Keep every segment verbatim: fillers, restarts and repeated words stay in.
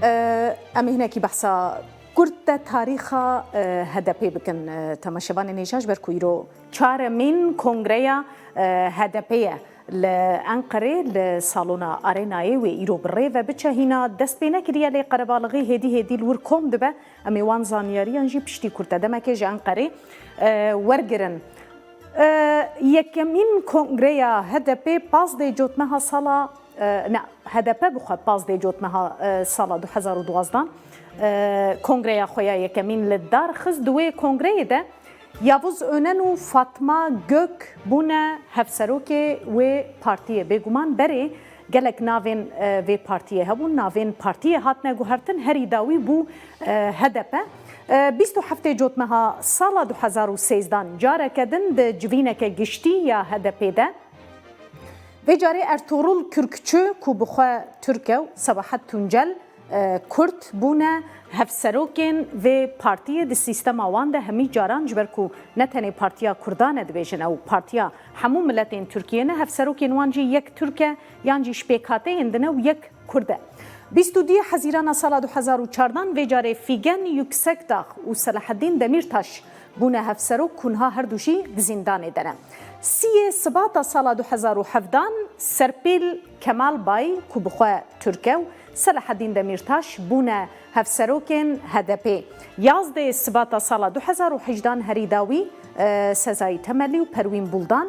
Em ê hinekî behsa kurt de tarîxa HDPê bikin. Temaşevanên hêja, ji ber ku îro çaremîn kongreya HDPê ye li Enqerê, li salona Arenayê wê îro bi rê ve biçe. Hîna dest pê nekiriye, lê qerebalixî hêdî hêdî li wir kom dibe. Em ê wan zanyariyan jî piştî kurt de demekê ji Enqerê wergirin. Yekemîn kongreya HDPê pazdeh cotmeha sala, ne, HDP bi xwe pazdeh cotmeha sala du hezar û duwazdan kongreya xwe ya yekemîn li dar xist. Di wê kongreyê de Yavuz Önen û Fatma Gök bûne hevserokê wê partiyê. Bêguman berê gelek navên vê partiyê hebûn, navên partiyê hatine guhertin, herî dawî bû HDP. Bîst û heftê cotmeha sala du hezar û sêzdan careke din di civîneke giştî ya HDPê de, vê carê Ertuğrul Kürkçü ku bi xwe Tirk e û Sabahat Tuncel Kurd bûne hevserokên vê partiyê. Di sîstema wan de hemî caran, ji ber ku ne tenê partiya Kurdan e dibêjin, ew partiya hemû miletên Tirkiyê ne, hevserokên wan jî yek Tirk e yan jî ji pêkhateyên din e û yek Kurd e. Bîst û duyê Hezîrana sala du hezar û çardan vê carê Figen Yüksekdağ û Selahaddin Demirtaş bûne hevserok ku niha her du jî di zîndanê de ne. Siyê Sibata sala du hezar û hevdan Serpîl Kemalbay ku bi xwe Tirk e û Selahaddin Demirtaş bûne hevserokên HDPê. Yazdê Sibata sala du hezar û hejdan herî dawî Sezai Temelî û Perwîn Buldan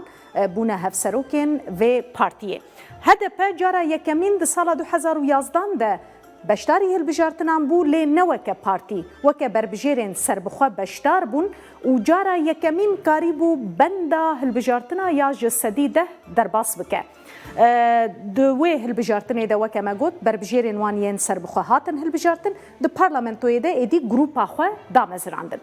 bûne hevserokên vê partiyê. HDP cara yekemîn di sala du hezar û yazdan de beşdarî hilbijartinan bû, lê ne weke partî, weke berbijêrên serbixwe beşdar bûn û cara yekemîn karîbû benda hilbijartina ya ji sedî deh derbas bike. Di wê hilbijartinê de, weke me got, berbijêrên wan yên serbixwe hatin hilbijartin, di parlamentoyê de êdî grûpa xwe damezirandin.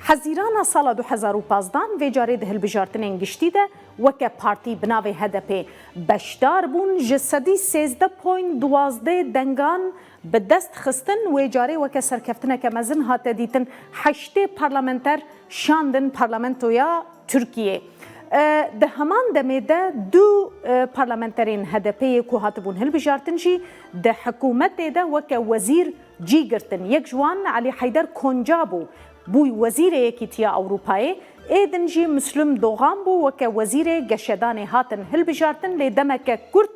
Hezîrana sala du hezar û pazdan vê carê di hilbijartinên giştî de weke partî bi navê HDPê beşdar bûn, ji sedî sêzdeh point duwazdeh dengan bi dest xistin. Wê carê weke serkeftineke mezin hate dîtin, heştê parlamenter şandin parlamentoya Tirkiyê. E, di heman demê de du, e, parlamenterên HDPê ku hatibûn hilbijartin jî di hikûmetê de weke wezîr cî girtin. Yek ji wan Elî Heyder Konca bû, bûy Wezîrê Yekîtiya Ewropayê. Ê din jî Müslüm Doğan bû, weke Wezîrê Geşedanê hatin hilbijartin, lê demeke kurt,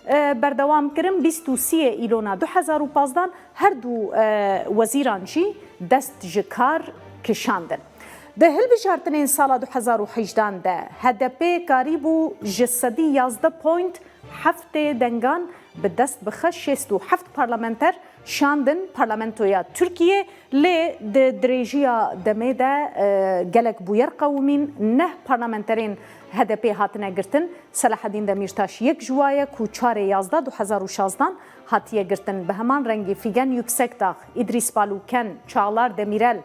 e, berdewam kirin. Bîst û siyê Îlona du hezar û pazdan her du, e, wezîran jî dest ji kar kişandin. Di hilbijartinên sala du hezar û hejdan de HDP karîbû ji sedî yazdeh point heftê dengan bi dest bixe, şêst û heft parlamenter şandin parlamentoya Tirkiyê, lê di dirêjiya demê de, e, gelek bûyer qewimîn, neh parlamenterên HDPê hatine girtin. Selahaddin Demirtaş yek ji wa ye ku çarê yazdeh du hezar û şazdan hatiye girtin. Bi heman rengî Figen Yüksekdağ, Îdrîs Baluken, Çağlar Demirel,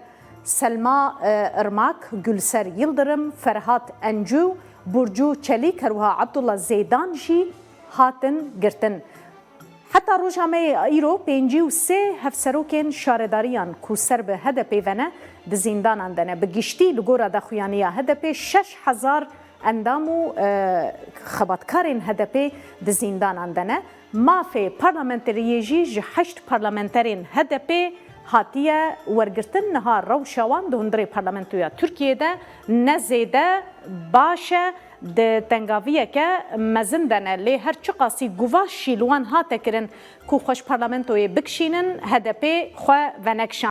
Selma, e, Irmak, Gülser Yıldırım, Ferhat Encû, Burcu Çelik, her wiha Abdullah Zeydan jî hatin girtin. Heta roja me yê îro pêncî û sê hevserokên şaredariyan ku ser bi HDPê ve ne, di zîndanan de ne. Bi giştî li gora daxuyaniya HDPê şeş hezar endam û, e, xebatkarên HDPê di zîndanan de ne. Mafê parlamenteriyê jî ji heşt parlamenterên HDPê hatiye wergirtin. Niha rewşa wan di hundirê parlamentoya Tirkiyê de ne zêde baş e, di tengaviyeke mezin de ne. Lê her çiqasî guvaş jî li wan hate kirin ku xwe ji parlamentoyê bikişînin, HDP xwe venekişand.